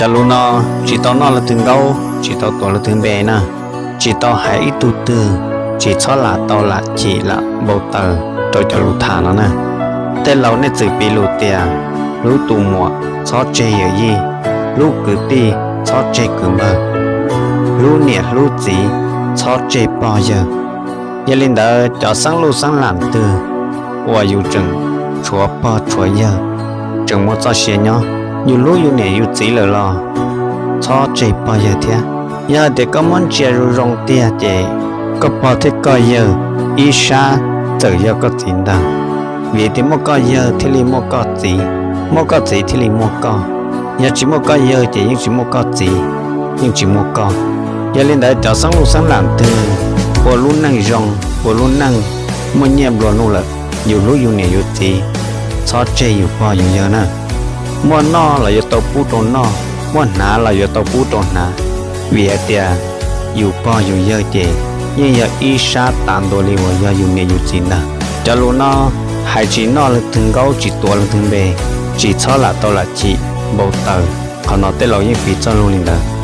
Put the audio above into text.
Cov lus no tsis tau noj leej twg nkaub, tsis tau tuav leej twg npe na, tsis tau hais ib tug twg, tsis txhob lam tau lam chim lam npau taws rau cov lus tham no na. Tej laus nej txwm piv lus tias, hlub tus muam txhob tseg yawm yij, hlub kwv tij txhob tseg kwv npawg, hlub niam hlub txiv txhob tseg pog yawg. Yog li ntawd cov xeeb luj xeeb lam twg uas yus tseem tshuav pog tshuav yawg, tseem muaj txoj sia nyob, yus hlub yus niam yus txiv lawm los txhob tseg pog yawg thiab. Yog hais tias koj muab ntsia zoo zoo tiag ces koj pog thiab koj yawg ib sab txawm yog koj txiv ntag. Vim tias muaj koj yawg thiaj li muaj koj txiv, muaj koj txiv thiaj li muaj koj. Yog tsis muaj koj yawg ces yeej tsis muaj koj txiv, yeej tsis muaj koj. Yog li ntawd cov xeeb luj xeeb lam twg ua lub neej zoo, ua lub neej muaj nyiaj nplua nuj lawm, yus hlub yus niam yus txiv, txhob tseg yus pog yus yawg na. Muaj noj los yuav tau pub rau noj, muaj hnav los yuav tau pub rau hnav, vim hais tias yus pog yus yawg ces yeej yog ib sab tas ntua li uas yog yus niam yus txiv ntag. Cov lus no hais tsis noj leej twg nkaub, tsis tuav leej twg npe, tsis txhob lam tau lam chim npau taws, qhov no tej laus yeej piv txoj lus li ntawd.